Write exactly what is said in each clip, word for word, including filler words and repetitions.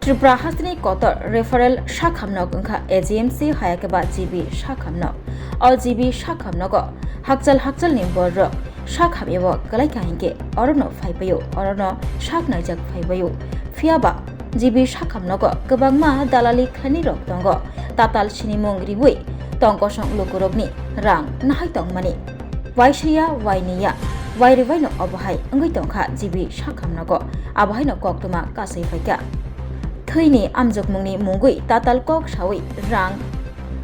Tripura hasteni kotor referral sakhamnok wngkha A G M C hayakeba G B sakhamnok. O G B sakhamnogo hakchal hakchalni bororok sakhamyao kwlaikha hinkhe orono phaibaio, orono sak naijak phaibaio. Phiyaba G B sakhamnogo kwbangma dalali khlainirok tongo. Tatal sinimung riwi tongkosong lukurokni rang nahai tongmani. Waisaya, wainiya, wairiwaino obohai wngwi tongkha G B sakhamnogo, abohaino koktwma kasui phaikha. Thwini amjokmungni mungwi tatal kok sawi rang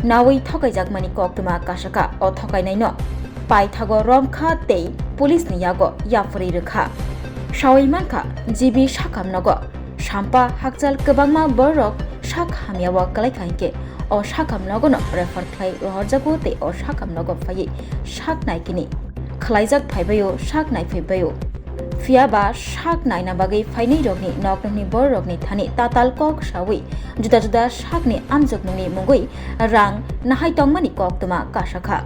nawi thokaijakmani koktwma kasakha. O thokainaino paithago romkha tei police ni yago yapharwi rwkha. Sawi mankha G B sakhamnogo sampa hakchal kwbangma bororok sak hamyao kwlaikha hinkhe o sakhamnogono refer khlai rohorjago tei o sakhamnogo phaiwi sak naikini khwlaijak phaibaio, sak naiphaibaio. Phiyaba sak naina bagwi phainairokni noknokni bororokni thani tatal kok sawi juda juda sakni amjokmungni mungwi rang nahai tongmani koktwma kasakha.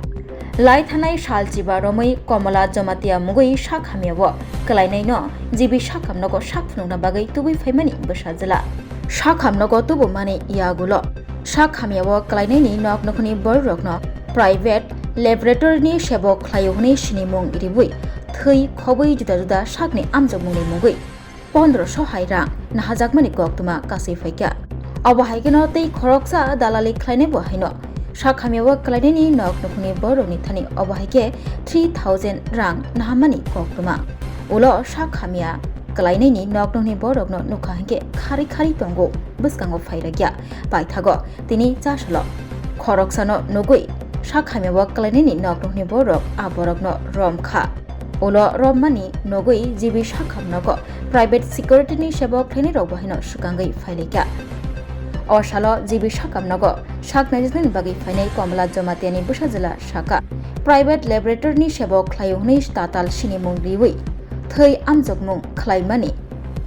Lai thanai sal chiba romwi Komola Jamatia mungwi sak hamyao kwlainaino G B sakhamnogo sak phunukna bagwi tubui phaimani bwsa jwla. Sakhamnogo tubumani yagulo sak hamyao kwlainaini noknokhni bororokno private laboratory ni sebo khlaio hwnwi sinimung riwi thwi khobwi juda juda sakni amjokmungni mungwi pondroso hai rang nahajakmani koktwma kasui phaikha. Obo hai kheno tei khoroksa dalali khlainai bo haino sak hamyao kwlainaini noknokhni bororokni thani obo hai khe three thousand rang nahammani koktwma. Ulo sak hamya kwlainaini noknokhni bororokno nukha hinkhe khari khari tongo, bwskango phairakya. Paithago tini chasalo khoroksano nugwi sak hamyao kwlainaini noknokhni bororok a borokno romkha. Ulo rommani nugwi G B sakhamnogo private security ni sebo khlainairok bo haino swkangwi phailaikha. O salo G B sakhamnogo sak naijwknani bagwi phainai Komla Jamatia ni bwsa jwla sakha, private laboratory ni sebo khlaio hwnwi tatal sinimung riwi thwi amjokmung khlaimani.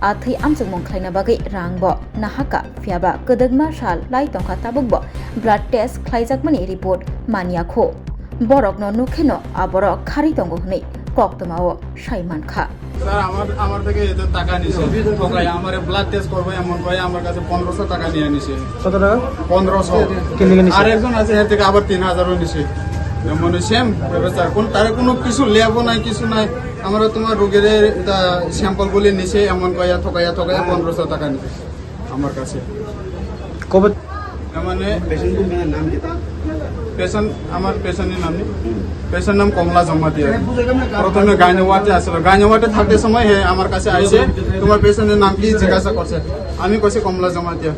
A thwi amjokmung khlaina bagwi rang bo nahakha, phiyaba kwdwkma sal lai tongkha tabukbo blood test khlaijakmani report manyakho. Borokno nukheno aborok khari tongo hwnwi koktwmao sai mankha. Sir, আমার, আমার থেকে এত টাকা নিছে। ঠকাই, আমারে blood test করবো এমন কয়ে আমার কাছে পনেরোশো টাকা নিয়ে নিছে। কত টাকা? পনেরোশো। কে লিখে নিছে? আর একজন আছে, এর থেকে আবার তিন হাজারও নিছে। এমন সেম ব্যাপার স্যার, কোন, তার কোনো কিছু লেবও নাই, কিছু নাই। আমরা তোমার রোগীর এটা স্যাম্পল বলে নিছে, এমন কয়া ঠকাইয়া ঠকাইয়া পনেরোশো টাকা নিছে আমার কাছে। কবে? তার মানে পেশেন্ট কোন, নাম কি তার? পেশেন্ট, আমার পেশেন্টের নাম নেই। পেশেন্ট নাম কমলা জমাতিয়া। প্রথমে গাইনো ওয়ার্ডে আসলো, গাইনো ওয়ার্ডে থাকতে সময় হে আমার কাছে আইছে, তোমার পেশেন্টের নাম কি জিজ্ঞাসা করছে। আমি কইছি কমলা জমাতিয়া।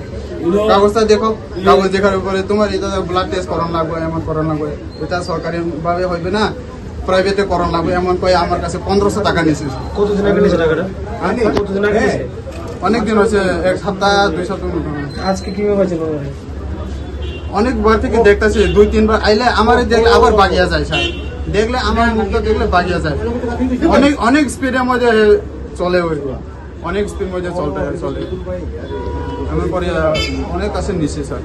কাগজটা দেখো, কাগজ দেখার পরে তোমার এটা ব্লাড টেস্ট করানো লাগবে, এমন করানো লাগবে, এটা সরকারি ভাবে হইবে না, প্রাইভেটে করানো লাগবে, এমন কয়ে আমার কাছে পনেরোশো টাকা নিছে। কতদিন আগে নিছে টাকাটা? হ্যাঁ? কতদিন আগে নিছে? অনেক দিন হয়েছে, এক সপ্তাহ, দুই সপ্তাহ মতো। আজকে কিভাবে পাইছেন ওনারা? অনেকবার থেকে দেখতেছি, দুই তিনবার আইলে আমারে দেখলে আবার বাগিয়া যায় স্যার, দেখলে আমার মুখটা দেখলে বাগিয়া যায়। অনেক, অনেক স্পিডের মধ্যে চলে ওইগুলো। অনেক স্পিড মধ্যে চলতে হয়, চলে। এমন করে, আহ, অনেক কাছে নিচ্ছে sir.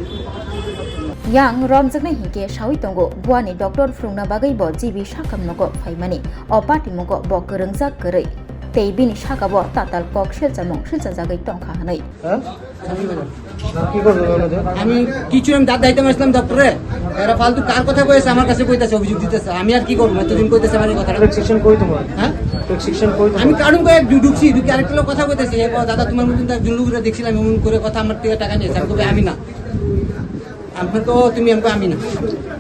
Yang romjaknai hinkhe sawi tongo, buani doctor phwrwngna bagwi bo G B sakhamnogo phaimani. O patimungo bo kwrwngjak kwrwi, tei bini sakao tatal kok selchamung selchajagwi tongkha hwnwi. হ্যাঁ? কি করবো বলো তো? আমি কিছু, আমি দাঁত দেখাইতে আসলাম ডক্টরে, এরা ফালতু কার কথা কইছে, আমার কাছে কইতাছে, অভিযোগ দিতেছে। আমি আর কি করবো? এতদিন কইতেছে আমার এই কথাটা। প্রেসক্রিপশন কই তোমার? হ্যাঁ? প্রেসক্রিপশন কই তোমার? আমি কারণ কয়ে ঢু-, ঢুকছি, ঢুকে আরেকটা লোক কথা কইতেছে, "এ, দাদা, তোমার মতন তো একজন লোক দেখছিলাম, এমন করে কথা আমার থেকে টাকা নিয়েছে।" আমি কই, "আমি না।" আমি তো, তুমি আমাকে আমি না।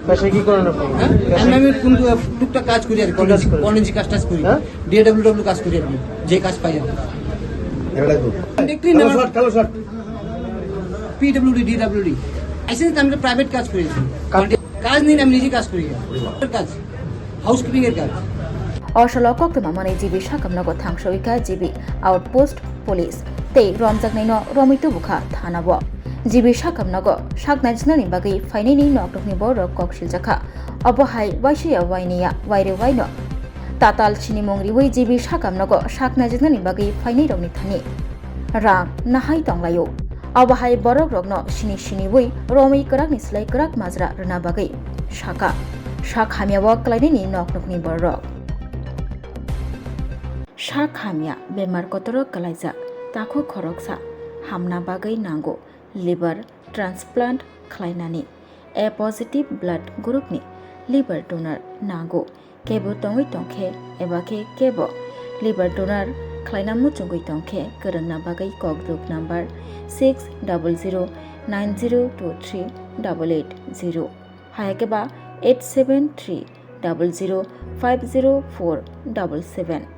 ব্যবসায় কি করেন আপনি? হ্যাঁ? আমি, আমি কোন টুকটাক কাজ করি আর কি, কি কাজ করেন? কলেজ কাজ টাজ করি। হ্যাঁ? ডিএডব্লিউডব্লিউ কাজ করি আর কি, যে কাজ পাই আর কি। এটা লাগবে। দেখলি না কালো আমার শার্ট, কালো শার্ট। পিডব্লিউডি, ডিডব্লিউডি। আইসে তো আমি তো প্রাইভেট কাজ করি আর কি। কাজ? কাজ নেই, আমি নিজে কাজ করি। কাজ। Housekeeping এর কাজ। O salo koktwma manwi G B sakamnogo thangsawi kha G B outpost police tei romjaknaino romwi tubukha thanao. G B sakamnogo sak naijwnani bagwi phainaini noknokni borok kok siljakha. Obo hai waisaya wainiya waire waino tatal sinimung riwi G B sakamnogo sak naijwnani bagwi phainairokni thani rang nahai tonglaio. Abohai borokrokno sini siniwi romwi kwrakni slai kwrak majra rwna bagwi sakha. Sak hamyao kwlainani noknokni borok. Sak hamya bemar kotoro kwlaijak takhuk khoroksa hamna bagwi nango liver transplant khlainani. A positive blood group ni liver donor nango. Kebo tongwi tongkhe eba khe kebo liver donor khlaina muchungwi tongkhe kwrwngna bagwi kokdruk number six double zero nine zero two three double eight zero, hayakhe ba eight seven three double zero five zero four double seven.